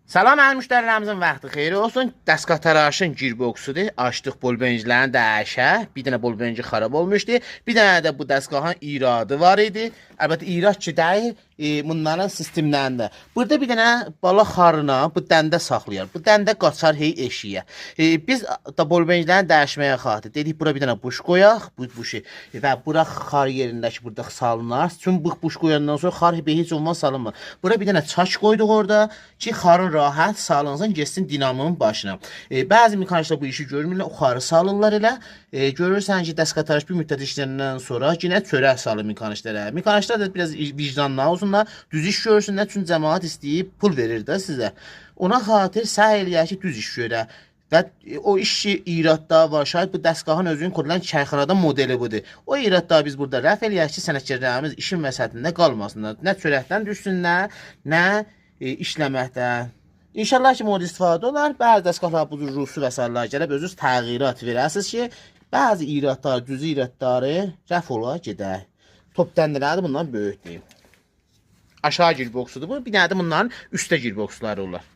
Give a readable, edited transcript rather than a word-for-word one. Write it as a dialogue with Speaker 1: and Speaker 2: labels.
Speaker 1: Salam əziz müştərilərimizin vaxtı xeyir olsun. Dəstgah-taraşın gearboxudur. Açdıq bolbenjilərini dəyişə. Bir dənə bolbenji xarab olmuşdu. Bir dənə də bu dəstgahın iradı var idi. Əlbəttə irad ki deyil, bunların sistemlərində. Burada bir dənə bala xarına bu dəndə saxlayar. Bu dəndə qaçar hey eşiyə. Biz da bolbenjilərini dəyişməyə xatir dedik bura bir dənə buş qoyaq, bu buşu və bura xar yerindəki burada salınar. Çünki bu buş qoyandan sonra xar heç olmaz salınmır. Bura bir dənə çaç qoyduq orada ki xarın rahat salınsın, getsin dinamın başına. Bəzi mexaniklər bu işi görmürlər, o xarı salırlar elə. Görürsən ki, dəstgah-taraş bir müddət işləyəndən sonra yenə çörək salır mexaniklərə. Mexaniklər də biraz vicdanlı olsunlar, düz iş görsünlər, çünki cəmaət istəyib pul verir də sizə. Ona xatir səy eləyək ki, düz iş görə. Və o iş ki, iradda var, şayad bu dəstgahın özünün kodulan çayxanada modeli budur. O iradda biz burada rəf eləyək ki, sənətkarlarımız işin vəsətində qalmasınlar. Nə çörəkdən düşsünlər, nə işləməkdən. İnşallah ki, mod istifadə olar. Bəzi dəstgahlar bu cür rusu və sairələr gəlib özünüz təğyirat verəsiniz ki, bəzi iradlar, cüzi iradları rəf ola gedər. Top dəndələri bundan böyükdür. Aşağı gearboxudur bu. Bir dənə də bunların üstə gearboxları olar.